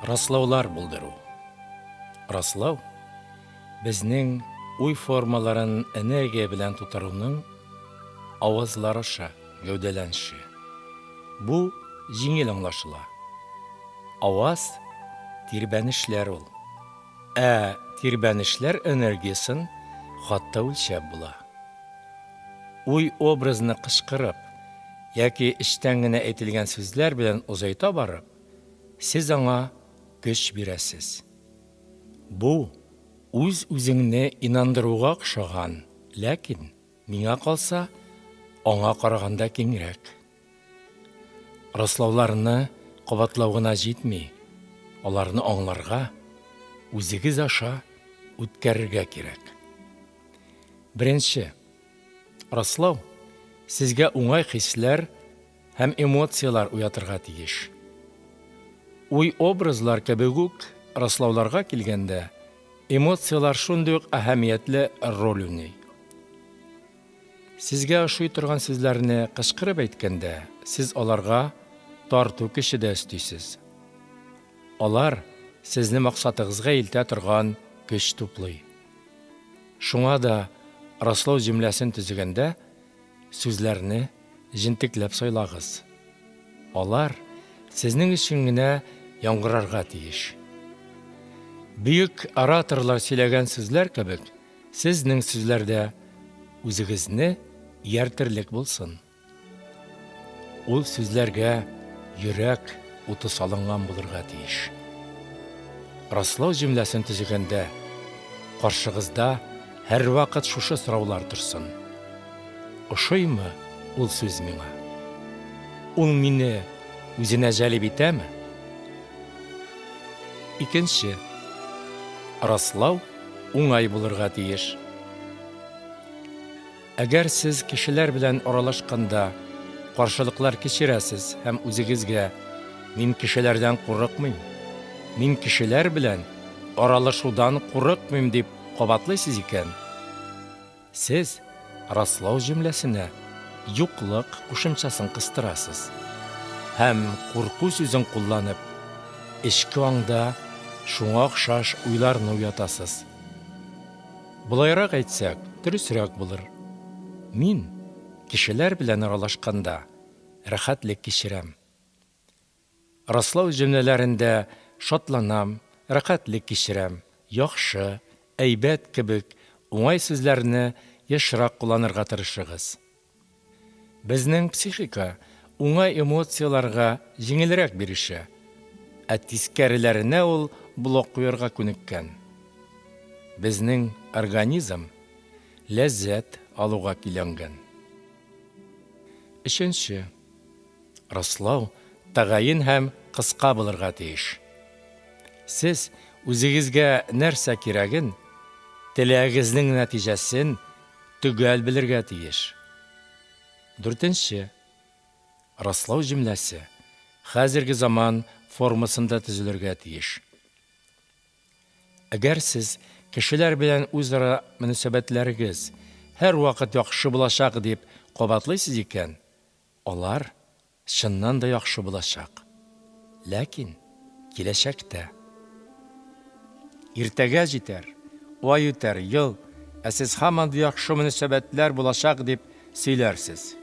Раслаулар булдыру. Раслау безнең уй формаларын энергия белән тутыруның авазлар аша гәүдәләнеше. Бу җиңел аңлашыла. Аваз тирбәнешләр ул. Ә тирбәнешләр энергиясен хатта үлчәп була. Уй образны кычкырып яки эчтән генә әйтелгән сүзләр белән озайта барып, сез аңа көч бирәсез. Бу үз-үзеңне инандыруга охшаган, ләкин, миңа калса, аңа караганда киңрәк. Раслауларны кабатлау гына җитми, аларны аңларга, үзегез аша үткәрергә кирәк. Беренче, раслау сезгә уңай хисләр һәм эмоцияләр уятырга тиеш. Уй образлар кебек үк раслауларга килгәндә, эмоцияләр шундый ук әһәмиятле роль уйный. Сезгә ошый торган сүзләрне кычкырып әйткәндә, сез аларга тарту көче дә өстисез. Алар сезне максатыгызга илтә торган көч туплый. Шуңа да раслау җөмләсен төзегәндә сүзләрне җентекләп сайлагыз. Алар сезнең өчен генә яңгырарга тиеш. Бөек ораторлар сөйләгән сүзләр кебек, сезнең сүзләр дә үзегезне ияртерлек булсын. Ул сүзләргә йөрәк уты салынган булырга тиеш. Раслау җөмләсен төзегәндә, каршыгызда һәрвакыт шушы сораулар торсын. Ошыймы ул сүз миңа? Ул мине үзенә җәлеп итәме? Икенче. Раслау уңай булырга тиеш. Әгәр сез кешеләр белән аралашканда каршылыклар кичерәсез һәм үзегезгә «Мин кешеләрдән курыкмыйм, мин кешеләр белән аралашудан курыкмыйм» дип кабатлыйсыз икән, сез раслау җөмләсенә юклык кушымчасын кыстырасыз һәм курку сүзен кулланып, эчке аңда шуңа охшаш уйларны уятасыз. Болайрак әйтсәк, дөресрәк булыр. Мин кешеләр белән аралашканда рәхәтлек кичерәм. Раслау җөмләләрендә шатланам, рәхәтлек кичерәм, яхшы, әйбәт кебек уңай сүзләрне ешрак кулланырга тырышыгыз. Безнең психика уңай эмоцияләргә җиңелрәк бирешә, ә тискәреләренә ул блок куярга күнеккән. Безнең организм ләззәт алуга көйләнгән. Өченче, раслау тәгаен һәм кыска булырга тиеш. Сез үзегезгә нәрсә кирәген, теләгегезнең нәтиҗәсен төгәл белергә тиеш. Дүртенче, раслау җөмләсе хәзерге заман формасында төзелергә тиеш. Әгәр сез кешеләр белән үзара мөнәсәбәтләрегез һәрвакыт яхшы булачак дип кабатлыйсыз икән, алар чыннан да яхшы булачак. Ләкин киләчәктә. Иртәгә җитәр, ай үтәр, ел, ә сез һаман да яхшы мөнәсәбәтләр булачак дип сөйләрсез.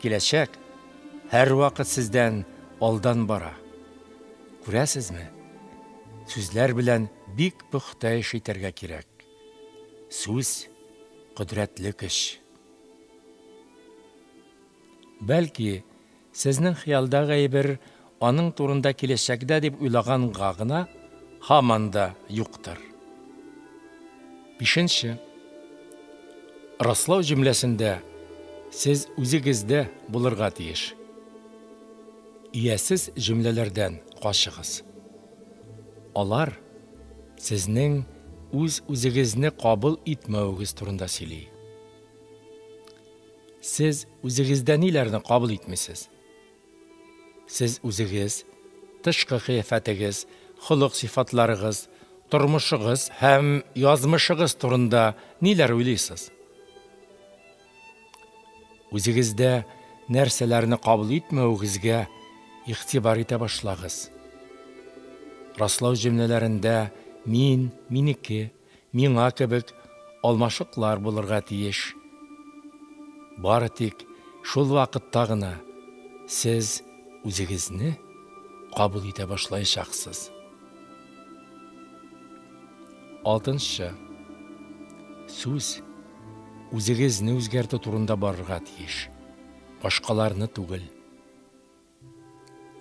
Киләчәк һәрвакыт сездән алдан бара. Күрәсезме? Сүзләр белән бик пөхтә эш итәргә кирәк. Сүз кодрәтле көч. Бәлки, сезнең хыялдагы әйбер аның турында киләчәктә дип уйлаганга гына һаман да юктыр. Бишенче. Раслау җөмләсендә сез үзегез дә булырга тиеш. Иясез җөмләләрдән качыгыз. Алар сезнең үз-үзегезне кабул итмәвегез турында сөйли. Сез үзегездә ниләрне кабул итмисез? Сез үзегез, тышкы кыяфәтегез, холык сыйфатларыгыз, тормышыгыз һәм язмышыгыз турында ниләр уйлыйсыз? Үзегездә нәрсәләрне кабул итмәвегезгә игътибар итә башлагыз. Раслау җөмләләрендә мин, минеке, миңа кебек алмашыклар булырга тиеш. Бары тик шул вакытта гына сез үзегезне кабул итә башлаячаксыз. Алтынчы. Сүз үзегезне үзгәртү турында барырга тиеш, башкаларны түгел.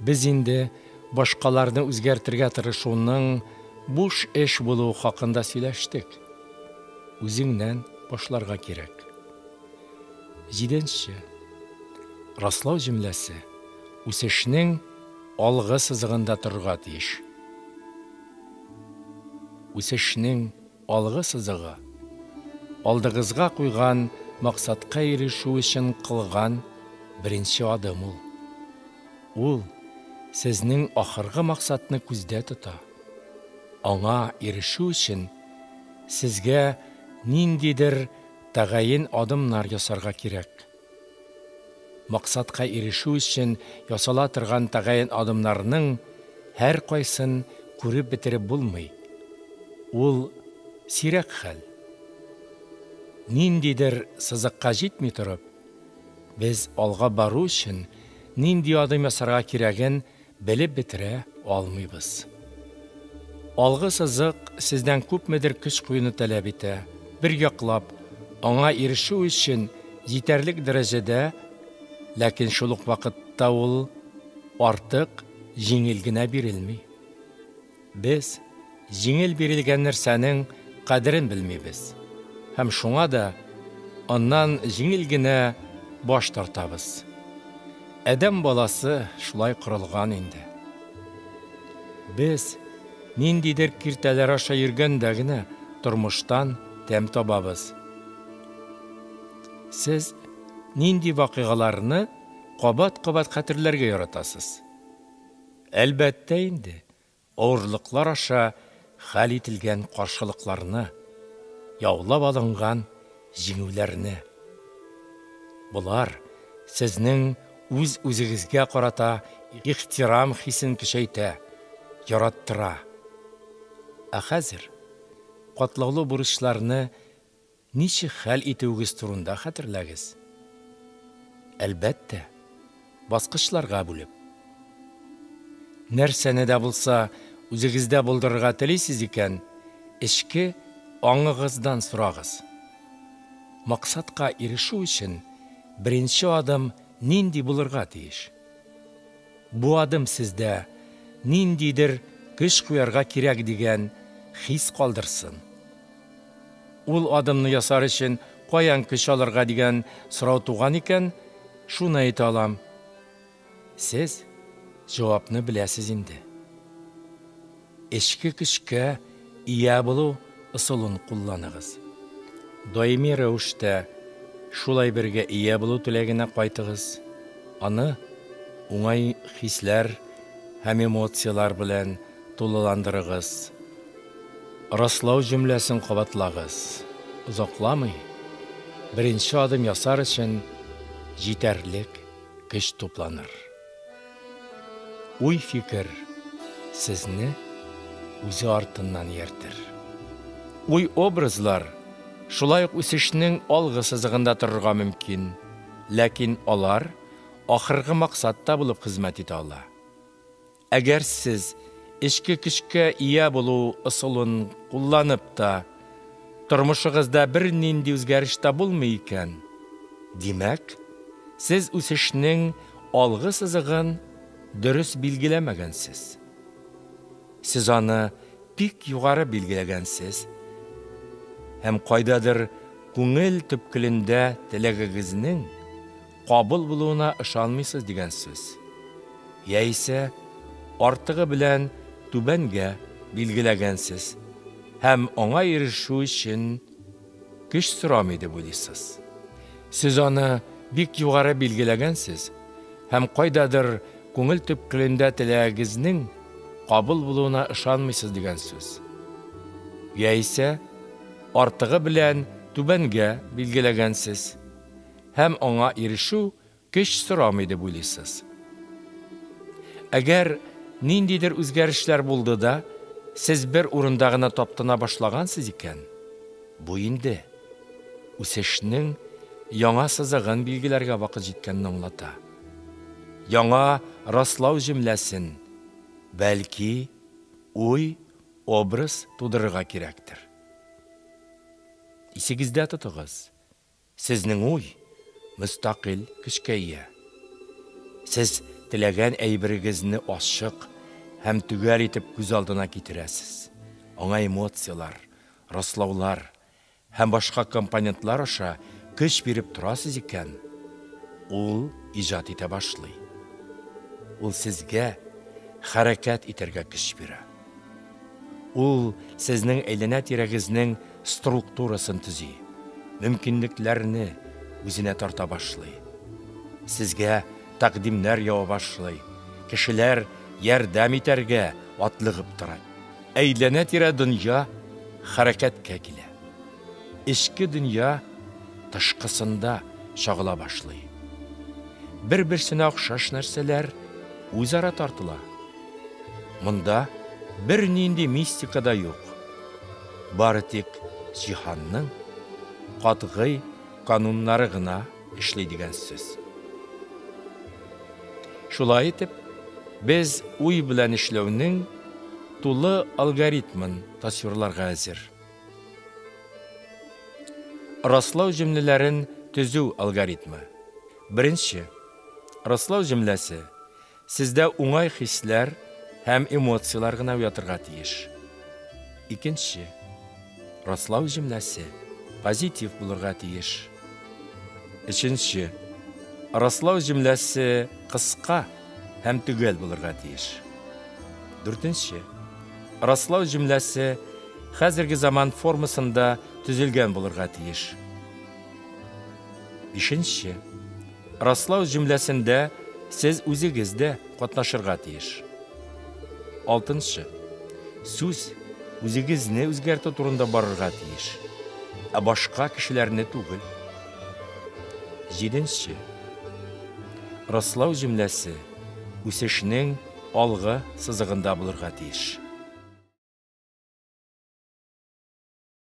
Без инде башкаларны үзгәртергә тырышуның буш эш булуы хакында сөйләштек. Үзеңнән башларга кирәк. Җиденче. Раслау җөмләсе үсешнең алгы сызыгында торырга тиеш. Үсешнең алгы сызыгы алдыгызга куйган максатка ирешү өчен кылган беренче адым ул. Ул сезнең ахыргы максатны күздә тота. Аңа ирешү өчен сезгә ниндидер тәгаен адымнар ясарга кирәк. Максатка ирешү өчен ясала торган тәгаен адымнарның һәркайсын күреп бетереп булмый. Ул сирәк хәл. Ниндидер сызыкка җитми торып, без алга бару өчен нинди адым ясарга кирәген белеп бетерә алмыйбыз. Алгы сызык сездән күпмедер көч куюны таләп итә. Бер яклап, аңа ирешү өчен җитәрлек дәрәҗәдә, ләкин шул ук вакытта ул артык җиңел генә бирелми. Без җиңел бирелгән нәрсәнең кадерен белмибез. Һәм шуңа да аннан җиңел генә баш тартабыз. Адәм баласы шулай корылган инде. Без ниндидер киртәләр аша йөргәндә генә тормыштан тәм табабыз. Сез нинди вакыйгаларны кабат-кабат хәтерләргә яратасыз? Әлбәттә инде, авырлыклар аша хәл ителгән каршылыкларны, яулап алынган җиңүләрне. Болар сезнең үз-үзегезгә карата ихтирам хисен көчәйтә, яраттыра. Ә хәзер катлаулы бурычларны ничек хәл итүегез турында хәтерләгез. Әлбәттә, баскычларга бүлеп. Нәрсәне дә булса үзегездә булдырырга телисез икән, эчке аңыгыздан сорагыз. Максатка ирешү өчен беренче адым нинди булырга тиеш? Бу адым сездә ниндидер көч куярга кирәк дигән хис калдырсын. Ул адымны ясар өчен каян көч алырга дигән сорау туган икән, шуны әйтә алам. Сез җавапны беләсез инде. Эчке көчкә ия булу ысулын кулланыгыз. Даими рәвештә шулай бергә ия булу теләгенә кайтыгыз. Аны уңай хисләр һәм эмоцияләр белән тулыландырыгыз. Раслау җөмләсен кабатлагыз. Озакламый беренче адым ясар өчен җитәрлек көч тупланыр. Уй-фикер сезне үзе артыннан ияртер. Уй-образлар шулай ук үсешнең алгы сызыгында торырга мөмкин, ләкин алар ахыргы максатта булып хезмәт итә ала. Әгәр сез эчке көчкә ия булу ысулын кулланып та тормышыгызда бернинди үзгәреш тә булмый икән, димәк, сез үсешнең алгы сызыгын дөрес билгеләмәгәнсез. Сез аны бик югары билгеләгәнсез һәм кайдадыр күңел төпкелендә теләгегезнең кабул булуына ышанмыйсыз дигән сүз. Яисә артыгы белән түбәнгә билгеләгәнсез һәм аңа ирешү өчен көч сорамый дип уйлыйсыз. Сез аны бик югары билгеләгәнсез һәм кайдадыр күңел төпкелендә теләгегезнең кабул булуына ышанмыйсыз дигән сүз. Яисә артыгы белән түбәнгә билгеләгәнсез һәм аңа ирешү көч сорамый дип уйлыйсыз. Әгәр ниндидер үзгәрешләр булды да, сез бер урында гына таптана башлагансыз икән, бу инде үсешнең яңа сызыгын билгеләргә вакыт җиткәнен аңлата. Яңа раслау җөмләсен, бәлки, уй, образ тудырырга кирәктер. Исегездә тотыгыз, сезнең уй мөстәкыйль көчкә ия. Сез теләгән әйберегезне ачык һәм төгәл итеп күз алдына китерәсез. Аңа эмоцияләр, раслаулар һәм башка компонентлар аша көч биреп торасыз икән, ул иҗат итә башлый. Ул сезгә хәрәкәт итәргә көч бирә. Ул сезнең әйләнә-тирәгезнең структурасын төзи, мөмкинлекләрне үзенә тарта башлый. Сезгә тәкъдимнәр ява башлый, кешеләр ярдәм итәргә атлыгып тора. Әйләнә-тирә дөнья хәрәкәткә килә. Эчке дөнья тышкысында чагыла башлый. Бер-берсенә охшаш нәрсәләр үзара тартыла. Монда бернинди мистика да юк. Бары тик җиһанның катгый кануннары гына эшли дигән сүз. Шулай итеп, без уй белән эшләүнең тулы алгоритмын тасвирларга әзер. Раслау җөмләләрен төзү алгоритмы. Беренче. Раслау җөмләсе сездә уңай хисләр һәм эмоцияләр генә уятырга тиеш. Икенче. Раслау җөмләсе позитив булырга тиеш. Өченче. Раслау җөмләсе кыска һәм төгәл булырга тиеш. Дүртенче. Раслау җөмләсе хәзерге заман формасында төзелгән булырга тиеш. Бишенче. Раслау җөмләсендә сез үзегез дә катнашырга тиеш. Алтынчы. Сүз үзегезне үзгәртү турында барырга тиеш, ә башка кешеләрне түгел. Җиденче. Раслау җөмләсе үсешнең алгы сызыгында булырга тиеш.